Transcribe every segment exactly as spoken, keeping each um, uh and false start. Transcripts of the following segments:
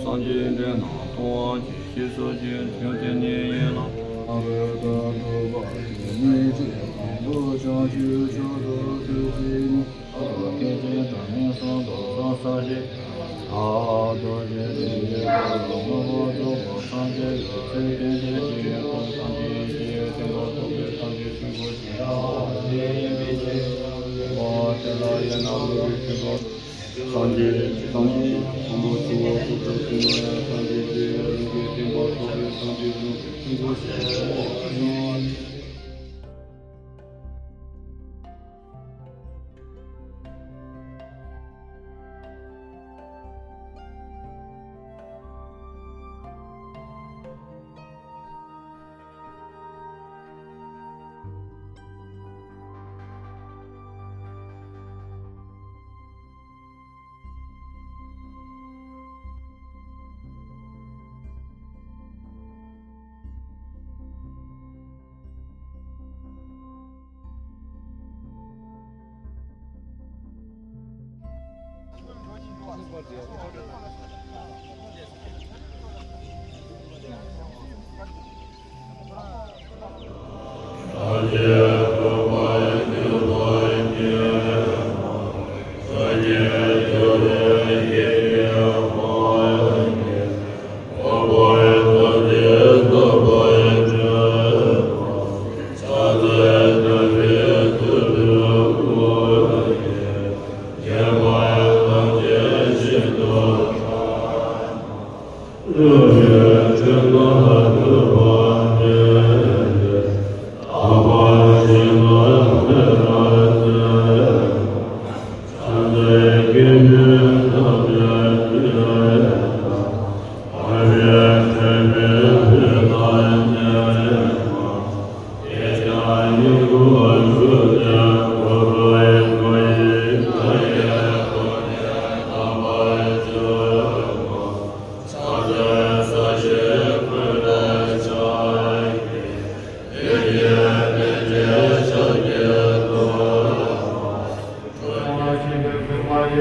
སངས་རྒྱས་འདི་རྣམས་མཐོང་བ་ཅིག་ཤེས་སོ་ཅིག་ཡོན་ཏན་ནི་ཡིན་ལ། ཨ་རུ་ཏ་ཏུ་པ་ཏི་ནི་ཅི་གང་དུ་བྱང་ཆུབ་མཆོག་ཏུ་ཐུགས་བསྐྱེད་ནས། ཨ་རུ་ཀེ་ཙེ་དྷརྨེ་སྭཱ་ཧཱ་ཏོ་སྭཱ་ཧཱ་ཤི། ཨ་ཏོ་ཤི་ཏི་ཡེ་ཏོ་ལོ་མ་བ་ཙོ་བོ་སངས་རྒྱས་ཀྱི་ཚེ་སྟོན་པའི་ཆོས་ཡོད་དོ། སངས་རྒྱས་ཀྱི་བསྟན་པ་ཐོབ་པའི་སངས་རྒྱས་ཆོས་འཁོར་བཅས་རང་དབང་ཡིན་པའི་ཕྱིར། བསྟན་པ་དེ་ལ་ཡང་ན་བློ་གྲོས་ཆོས་འཁོར། སངས་རྒྱས་སངས་རྒྱས་ཀྱི་གོ་འཕང་ཐོབ་པའི་ཕྱིར་ན་ཡང་སངས་རྒྱས་ཀྱི་ལུང་གི་བསྟན་པ་ཐོབ་པའི་སངས་རྒྱས་ལུང་གི་ཆོས་འཁོར་བཅས་རང་དབང་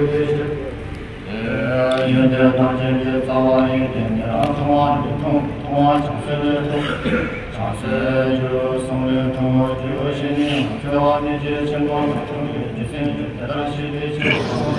ཡིན། ཡོན་ཏན་ཐམས་ཅད་ཀྱི་རྩ་བ་ཡི་དེ་ཉིད་མཐོང་བ་ཉིད་མཐོང་། མཐོང་བ་ཀྱང་སེམས་ལས་མཐོང་། ཀྱང་སེམས་ཀྱི་གསུང་ལས་མཐོང་བར་འགྱུར་ཞེས་ནས། ཁྱོད་བ་ནི་ཇི་ཆེན་པོ་དང་མཐུན་པའི་རྒྱུ་མཚན་གྱིས་དེ་ལྟར་བཤད་པའི་ཕྱིར།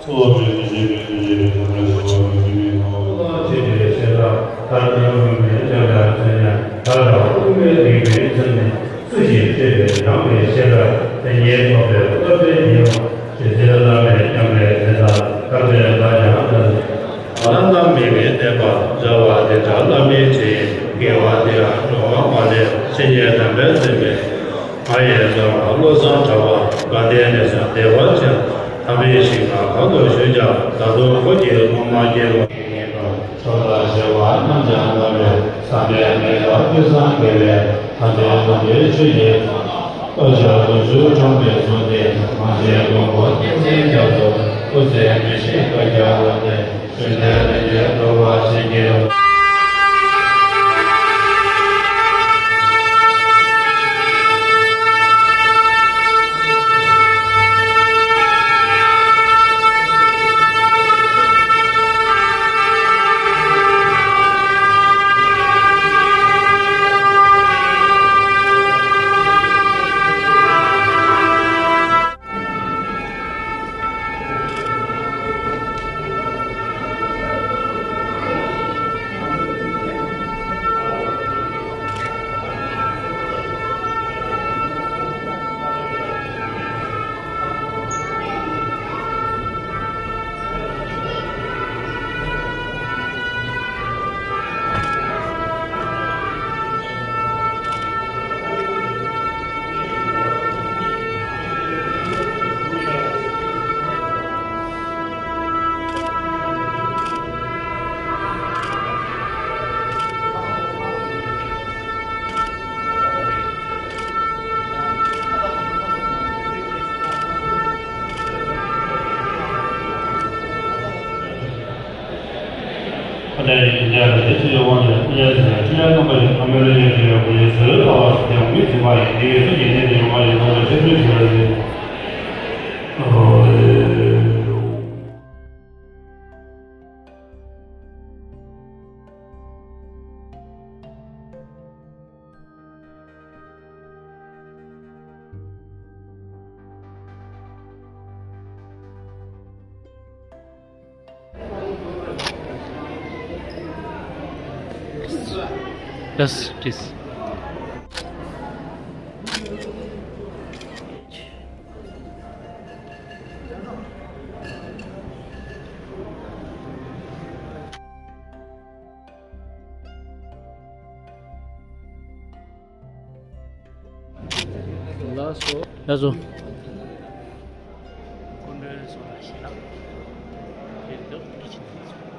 གཙོ་བོ་སྤྱོད་པའི་བྱེད་པའི་ཐུགས་རྗེ་རེད། ཐུགས་རྗེ་ཆེན་པོ་ཡིན་ནོ། ལ་ཆེ་བའི་ཤེས་རབ་ཐར་པའི་དབུ་མའི་སྤྱན་ལ་མཚོན་ཡང་དག་དང་དབུ་མའི་རིགས་པའི་ཚུལ་ནི་སུ་ཞིག་ཐོས་པའི་དྲངས་པའི་ཤེས་རབ་དེ་ཉིད་ཐོབ་པའི་སྐབས་དེ་ཉིད་དུ་རྗེ་བཙུན་བླ་མས་བསྐྱངས་པའི་དེ་ལྟར་དཀའ་འགྲེལ་ལ་ཡང་ལྟ། བླ་ན་མེད་པའི་བསྟན་པ་འཇལ་བ་དེ་ལྟར་བླ་མའི་ཆེད་ཡིན། དགེ་བ་འདི་ལ་སྨྱོ་བ་མ་ལས་བཤེས་གཉེན་དམ་པས་མཚོན་པའི། ང་ཡི་ལྟ་བ་བློ་བཟང་གྲགས་པ་དགའ་ལྡན་ནས་བཟུང་བདེ་བ་ཅན་དམ་པའི་ཞིང་ཁམས་གང་དུ་བཞུགས་ཀྱང་ད་དུང་ཁོ་གཉིས་སློབ་མ་སྐྱེས་བུ་ཡིན་ནོ། ཆོས་ལ་ཞེན་པ་རྣམས་ཀྱང་དག་པའི་བསམ་པའི་མེ་ལ་ཀུན་བཟང་དགེ་བའི་ ཨ་ཏི་ལོ་པའི་ཆུ་ཡིས། ཨོ་ཇོ་རྡོ་རྗེ་གྲོང་པའི་གཟུངས་ཏེ། མ་ཇེ་མགོན་པོ་བསྟན་འཛིན་རྒྱ་མཚོ། སྐུ་ཚེ་མི་ཤིགས་པ་རྒྱལ་བ་སྟེ། ཆོས་འདིར་རིན་ཆེན་འགྲོ་བ་ཞིག་གི། ཨ་ནི་ཡིན་ཀྱང་དེ་ཕྱི་ཡོང་བ་ནི་ཀུན་ཡ་ཟེར་ཀུན་ཡ་རྣམ་པ་ཡི་ཨ་མའི་ལུས་ཡིན་ཀྱང་ཡོད་པ་ཡིན་ཟེར་ལྟ་བ་ཞིག་ཀྱང་མི་འཛིན་པ་ཡིན། དེ་ཡོད་ཚུལ་གྱི་གནས་དེ་ཡོང་བ་ཡིན་ནོ་ལ་ཆེ་ཚུལ་བྱེད་པ་ཡིན། Yes, please. ལགས་སོ། ལགས་སོ། སྐུ་མགྲོན་སོགས་ལ་ཞེ་དྲག་དེ་འདུག་གི་ཕྱིན་སོང་།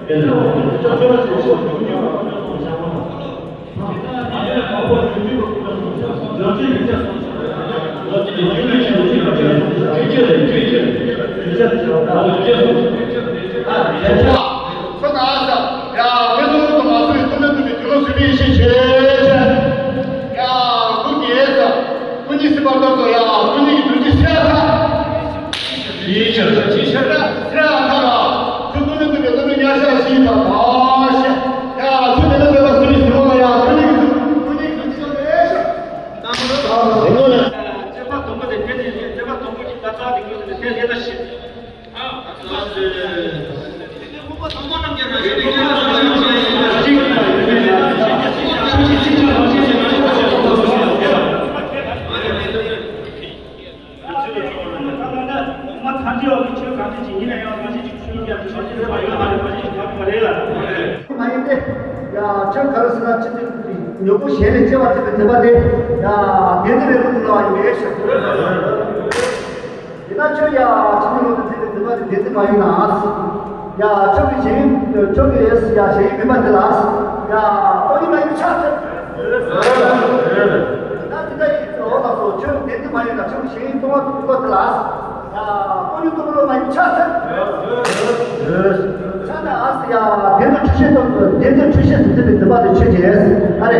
ཡ། ང་ཚོ་མ་སུ་ཡི་ཐུགས་ལ་འདུག་པའི་དུས་ལོ་སུ་མི་ཤེས་ཆེ་ཆེ། ཡ། སྐུ་ངལ་ས། སྐུ་ཉིད་སྲིད་པ་ལྟར་དུ་ཡ། སྐུ་ཉིད་ཀྱི་ལུས་ཀྱི་སྲས་ལ། ཡིད་ཆེས་ཆེ་ཆེ་ར། སྲས་ལ་ཁ་ར། ཚུར་སྐུ་ལུས་ཀྱི་བདེ་ཐོབ་ཉར་ཤག་ཞིག་དང་ཐ་ཤ། ཡ། ཚུར་དེ་ལ་བདེ་བ་སུ་མི་སྲིད་པ་ལ་ཡ། སྐུ་ཉིད་ཀྱི་སྐུ་ཉིད་ཀྱི་ལུས་ཀྱི་སྲས་ལ། དེ་ནོ་ལ། བཅད་པ་དང་པོ་དེ་དེ་ནས་བཅད་པ་དང་པོ་གི་ད་ལྟ་དེ་ཀུན་དེ་དེ་ལས་ད་ཤི། མ་ཡིན་ཏེ། ཡ། ཁྱོད་ག་རེ་ཟེར་ན་ཅི་སྟེ་ཉོ་པོ་གཞན་ལས་སྐྱེ་བ་ཅི་སྟེ་དེ་པ་དེ། ཡ། དེ་འདི་རེད་འདུག་ལ་ཡིན་མེད་ཤག་དེ་ན་ཁྱོད་ཡ་ཕྱི་ཉིན་ལོ་དེ་ཚེ་གི་འཛིན་པ་དེ་བདེན་འཛིན་མ་ཡིན་ན། ཡ། ཁྱོད་ཀྱི་གཞན་ཁྱོད་ཀྱི་ཨེ་སི་ཡ་གཞན་མིན་པ་དེ་ལ། ཡ། ཨོ་ཡིན་མ་ཡིན་ཆགས་ཚར། ད་དེ་འདྲ་ཡིན་ཚེ་འོ་ལགས་སོ། ཁྱོད་བདེན་འཛིན་མ་ཡིན་ན་ཁྱོད་ཀྱི་གཞན་སྟོང་བ་དེ་མིན་པ་དེ་ལ། ཡ། ཨོ་ཡིན་སྟོང་བ་མ་ཡིན་ཆགས་ཚར། ཆགས་ན་ཨ་སི་ཡ། བདེན་འཛིན་འཁྲུལ་ཤེས་སྟོང་བདེན་འཛིན་འཁྲུལ་ཤེས་སུ་འཛིན་པའི་འཛིན་པ་དེ་ཁྱོད་ཀྱི་ཨེ་སི་ཨ་རེ།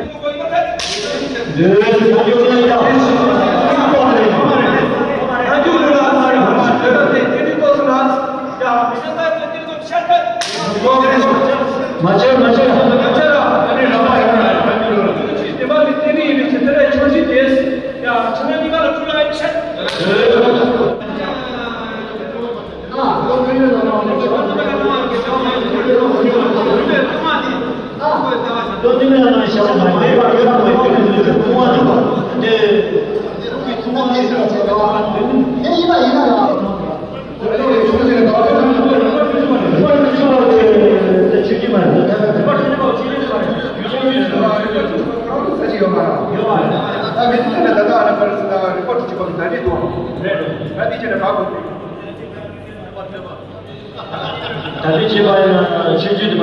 ད་ལྟའི་ཆེད་པ་ཡིན་ན་ཆོས་བརྒྱུད་དུ་མ།